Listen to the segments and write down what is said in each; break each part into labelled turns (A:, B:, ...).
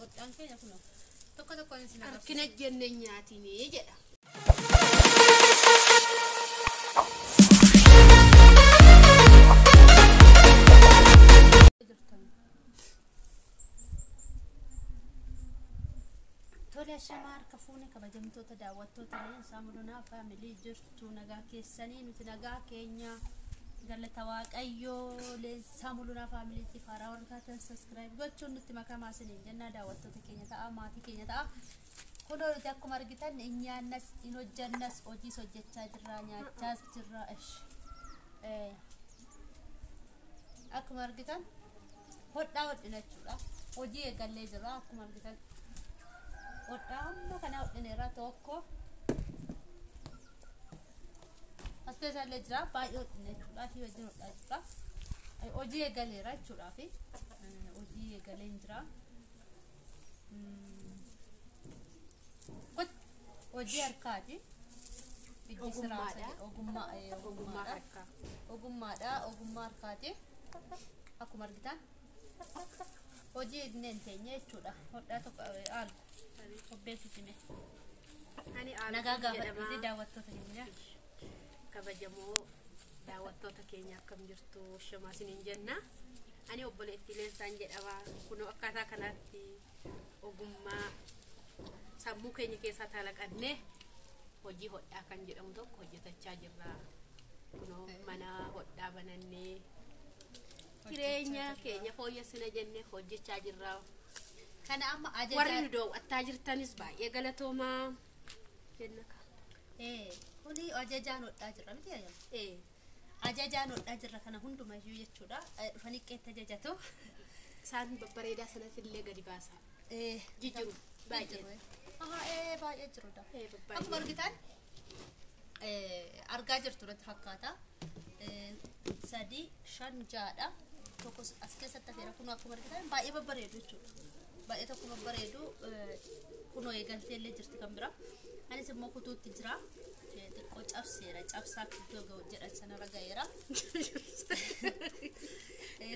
A: Hodhaan keenya kunoo tokko tokkoon isin agarsiisa.
B: Harkina jenne nyaatinii jedha.
A: Tole ashamaa harka fuune kabajamtoota daawwattoota Leensaa Mulunaa Faamilii jirtu nagaa keessanii nuti nagaa keenya galata Waaqayyoo Leensaa Mulunaa Faamiliitti faaraa warra taatan subscribe gochuun nutti makamaa isiniin jennaa daawwattoota keenya ta'a maatii keenya ta'a. Kunoo nuti akkuma argitan hin nyaannas hin hojjannas hojiis hojjechaa jirra nyaachaas jirra. Akkuma argitan hodhaa hodhina jechuudha. Hojii eegallee jirra akkuma argitan. Hodhaa amma kana hodhineerra tokko as keessa illee jira baay'ee hodhine jechuudha fi wajjin hodhaa jira. Hojii eegaleera jechuudha fi hojii eegalee jira. Hojii harkaati.
B: Ogummaadha.
A: Ogummaa harkaa. Ogummaadha. Ogummaa harkaati. Akkuma argitan hojii eegneen teenye jechuudha. Hodhaa tokko aalu. Obbeessisime. Nagaa gaafadhuuti daawwattoota keenya.
B: Kabajamoo daawwattoota keenya akkam jirtu shamaa isiniin jenna. Ani obboleettii Leensaan jedhama. Kunoo akkaataa kanaatti ogummaa sammuu keenya keessaa talaqannee hojii hodhaa kan jedhamu tokko hojjetachaa jirra. Kunoo mana hodhaa banannee jireenya keenya fooyyessina jennee hojjechaa jirra.
A: Kana amma ajajaa
B: Warri nu daawwattaa jirtanis baay'ee galatoomaa jenna.
A: Kuni ajajaan hodhaa jirra miti ayyaana. Ajajaan hodhaa jirra kana hundumayyuu jechuudha. Dhufanii qeetti ajajatu.
B: Isaan babbareedaa sanatti illee gadi baasa. Jijjiiru baay'ee.
A: Baay'ee jirudha. Akkuma argitan argaa jirtu irratti fakkaata. 3 5 6dha. Tokko as keessatti hafeera kun akkuma argitan baay'ee babbareedu jechuudha. Baay'ee tokko babbareedu kunoo eegaltee illee jirti kan bira. Anis immoo kutuutti jira. Xiqqoo cabseera. Cabsaa iddoo ga'u jedhan sanarra ga'eera.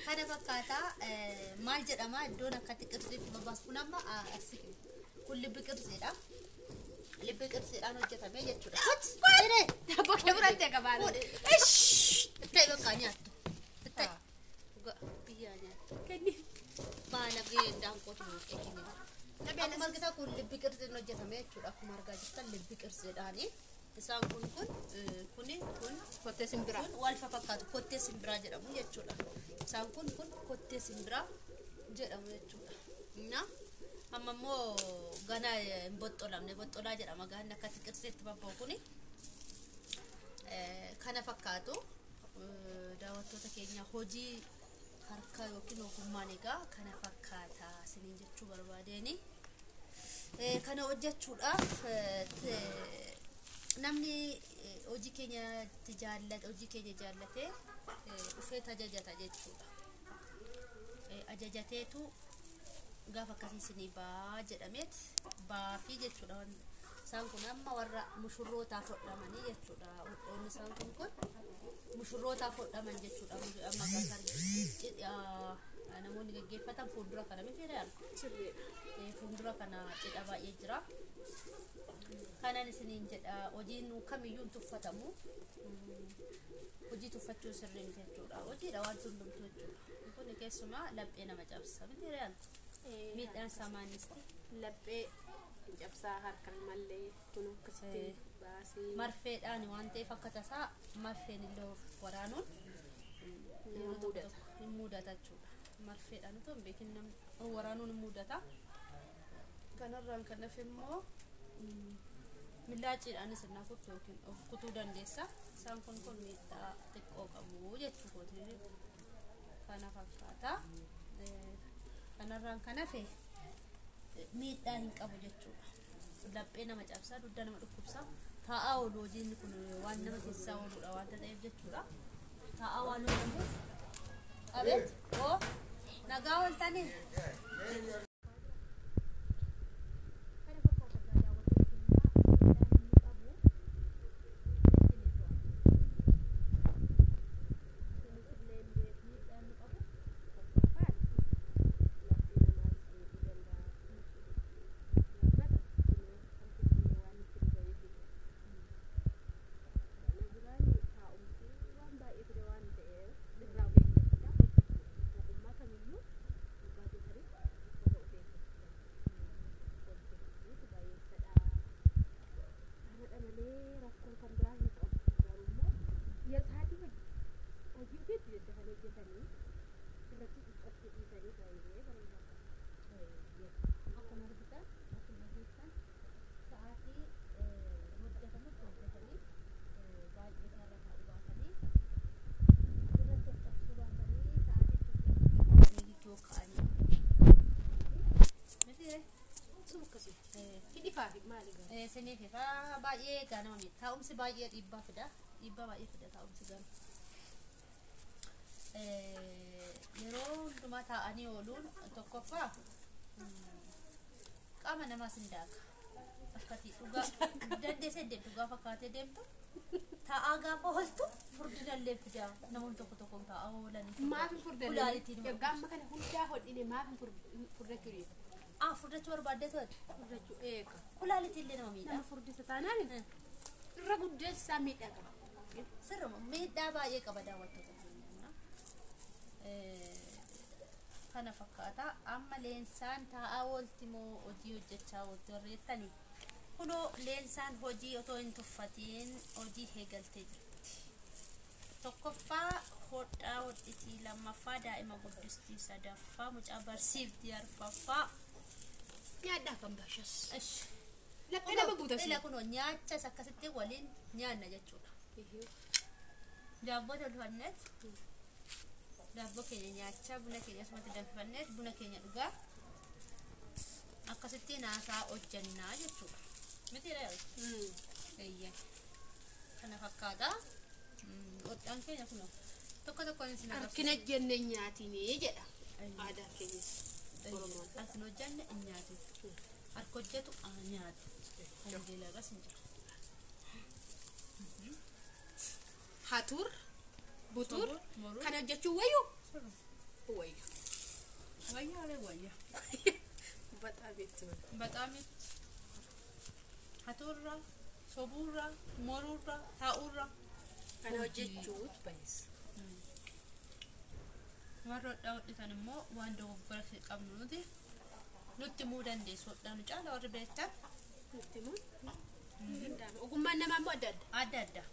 A: Kana fakkaata maal jedhama iddoon akkatti qirtsiitti babaasu kun amma kun libbi qirtsiidha. Libbi qirtsiidhaan hojjetame jechuudha.
B: Bokkee fudhattee qabaala.
A: Itti bakka nyaattu. Itti biyyaa nyaattu.
B: Kenni.
A: Baala gahee daanqootu buuqee kenni. Akkuma argitan kun libbi qirtsiin hojjetame jechuudha. Akkuma argaa jirtan libbi qirtsiidhaani. Isaan kun kun kun
B: kottee simbiraa.
A: Kun wal fakkaatu kottee simbiraa jedhamu jechuudha. Isaan kun kun kottee simbiraa jedhamu jechuudha. Na amma immoo gana hin boxxolamne boxxolaa jedhama gaanni akkatti qirtsiitti babba'u kuni. Kana fakkaatu daawwattoota keenya hojii harkaa yookiin ogummaan egaa kana fakkaata isiniin jechuu barbaadeeni. Kana hojjechuudhaaf namni hojii keenya jaallate hojii keenya jaallatee dhufee tajajata jechuudha. Ajajateetu gaafa akkasii isinii baa jedhameet baafii jechuudha. Isaan kun amma warra mushurrootaaf hodhamanii jechuudha. Hodhoonni isaan kun kun mushurrootaaf hodhaman jechuudha. Amma gaafa namoonni gaggeeffatan fuuldura kana miti re'an. Fuuldura kana cidha baay'ee jira. Kanan isiniin jedha hojiin kamiyyuu hin tuffatamu. Hojii tuffachuun sirrii miti jechuudha. Hojiidha waan hundumtu jechuudha. Kun keessumaa laphee nama cabsa miti re'an. Miidhaan isaa maannisti?
B: Laphee cabsaa harka namallee kun akkasitti baasee.
A: Marfeedhaan waan ta'eef akka tasaa marfeen illee waraanuun
B: nama mudata.
A: Hin mudata jechuudha. Marfeedhaan otoo hin beekin namni waraanuun hin mudata. Kanarraan kan hafe immoo millaaciidhaanis innaa kuttu yookiin of kutuu dandeessa. Isaan kun kun miidhaa xiqqoo qabu jechuu kooti. Kana fakkaata. Kanarraan kan hafe miidhaa hin qabu jechuudha. Laphee nama cabsaa, dugda nama dhukkubsaa. Taa'aa oolu hojiin kun waan nama keessaa ooludha waanta ta'eef jechuudha. Taa'aa waan ooluuf. Abeet oo nagaa ooltanii.
B: Akkasuma. Hidhifaa fi maali gaa?
A: Isiniif ifaa baay'ee egaa nama miidha. Taa'umsi baay'ee dhiibbaa fida. Dhiibbaa baay'ee fida taa'umsi garuu. Yeroo hundumaa taa'anii ooluun tokkoffaa qaama namaas hin daaka. Akkati dhugaa dandeessee deemtu gaafa kaatee deemtu taa'aa gaafa ooltu furdinallee fida. Namoonni tokko tokko taa'aa oolanii.
B: Maaf hin furdanne?
A: Kulaalitiin
B: Egaa amma kana hundaa hodhine maaf hin furdachuu dhiifne?
A: Ah, furdachuu barbaadde to'atu.
B: Furdachuu eega.
A: Kulaalitiin illee nama miidha.
B: Nama furdisa taanaan irra guddeessaa miidhaa qaba.
A: Sirruma miidhaa baay'ee qaba daawwattoota keenya. Kana fakkaata. Amma Leensaan taa'aa oolti moo hojii hojjechaa oolti warri jettanii? Kunoo Leensaan hojii otoo hin tuffatiin hojii eegaltee jirti. Tokkoffaa hodhaa hodhitii, lammaffaa daa'ima guddistii, sadaffaa mucaa barsiiftii, arfaffaa
B: Nyaadhaa kan baashas.
A: Ish.
B: Laphee nama guutas.
A: Ila kunoo nyaachas akkasitti waliin nyaanna jechuudha. Daabboo tolfanneet daabboo keenya nyaachaa buna keenya asumatti danfifanneet buna keenya dhugaa akkasitti naasaa hojjannaa jechuudha. Miti dha? Eeyyan. Kana fakkaata. Hodhaan keenya kunoo tokko tokkoon isin agarsiisa.
B: Harkina jenne nyaatinii jedha. Aadaa keenyas. Oromoon.
A: Harkin hojjanne hin nyaatu. Harka hojjetu haa nyaatu. Kan beelarras hin jiru.
B: Hatur, butur,
A: Moruu.
B: kana hojjechuu wayyu? Wayyu.
A: Wayyaalee wayya.
B: Baxaa beektu.
A: Baxaami hatuurra, sobuurra, moruurra, taa'uurra.
B: Kana hojjechuutu bayeessa.
A: Warra hodhaa hodhitan immoo waan dogoggora qabnu nuti nutti himuu dandeessu. Hodhaa nu caala warri beektan.
B: Nutti himuun ni danda'ama. Ogummaan namaa immoo adda adda.
A: Adda adda.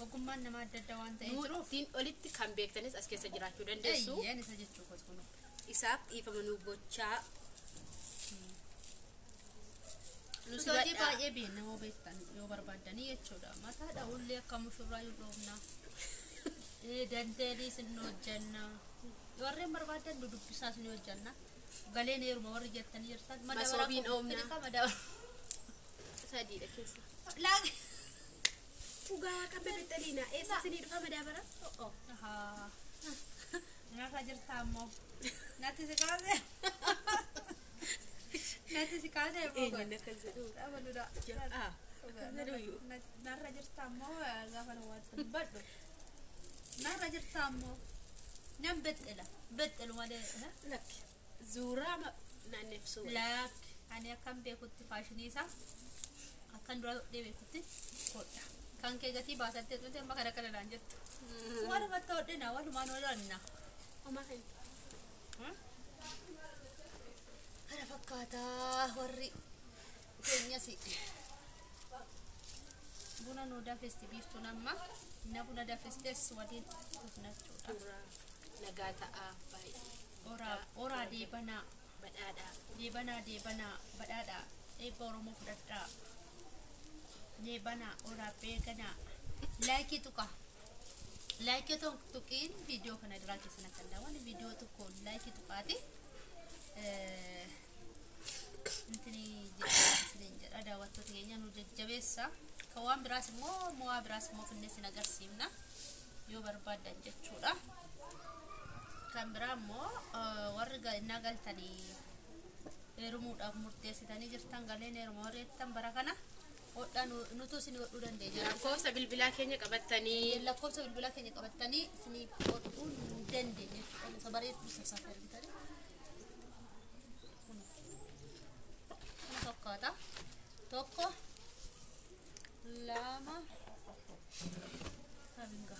A: Ogummaan namaa adda adda waan ta'eef jiruuf.
B: Nutiin olitti kan beektanis as keessa jiraachuu dandeessu.
A: Eeyyeen isa jechuu kooti kunoo.
B: Isaaf dhiifama nu gochaa. Nu
A: Nuti hojii
B: sibadhaa.
A: baay'ee beekna yoo beektan yoo barbaaddanii jechuudha. Mataa dha'ullee akka mushurraa yoo dhoofna. Danteeliis ni hojjenna. Warreen barbaadan nu dubbisaas ni hojjenna. Galeen heeruma warri jettanii jirtan.
B: Masoobiin oomna.
A: Madabaraa.
B: Sadiidha keessa.
A: Laag.
B: Dhugaa kan bebexxaliina. Eessa isinii dhufa madaabara?
A: Ahaa. Narra jirta ammoo. Natti si kaase. Natti si kaase.
B: Eenyuun akkas jedhu?
A: Dhabaluudha.
B: Ah, akkas jedhu iyyuu.
A: Narra jirta ammoo gaafa nu waan dubbadhu. Narra jirta ammoo. Nan bexxela. Bexxelu malee.
B: Lakki. Zuuraa naannefsuu.
A: Lakki. Ani akkan beekutti faashinii isaa akkan dura hodhee beekutti hodha. Kan kee gatii baasattee dhufte amma kana kana naan jettu. Walumatti hodhina walumaan hodhanna.
B: Homaa kan
A: Kana fakkaataa warri keenyas buna nu danfisti biiftuun amma na buna danfistes waliin dhufna jechuudha.
B: Suuraa nagaa ta'aa baay'ee.
A: Oraa oraa deebanaa
B: Badhaadhaa.
A: deebanaa deebanaa badhaadhaa eebba Oromoo fudhadhaa deebanaa oraa beekanaa laayikii tuqa. Laayikii otoo hin tuqiin viidiyoo kana duraa keessan akka hin daawwanne viidiyoo tokko laayikii tuqaati. Intini jedha jedha daawwattoota keenya nu jajjabeessa. Kan waan biraas immoo mo'aa biraas immoo finnee sin agarsiifna yoo barbaaddan jechuudha. Kan biraa immoo warri innaa galtanii heerumuudhaaf murteessitanii jirtan galeen heeruma warri jettan bara kana hodhaa nutu isin hodhuu dandeenya.
B: Lakkoofsa bilbilaa keenya qabattanii
A: Lakkoofsa bilbilaa keenya qabattanii isiniif hodhuu ni dandeenya jechuudha. Isa bareedduu sassaaf ergitanii. Kana fakkaata. Tokko, lama, sabinga.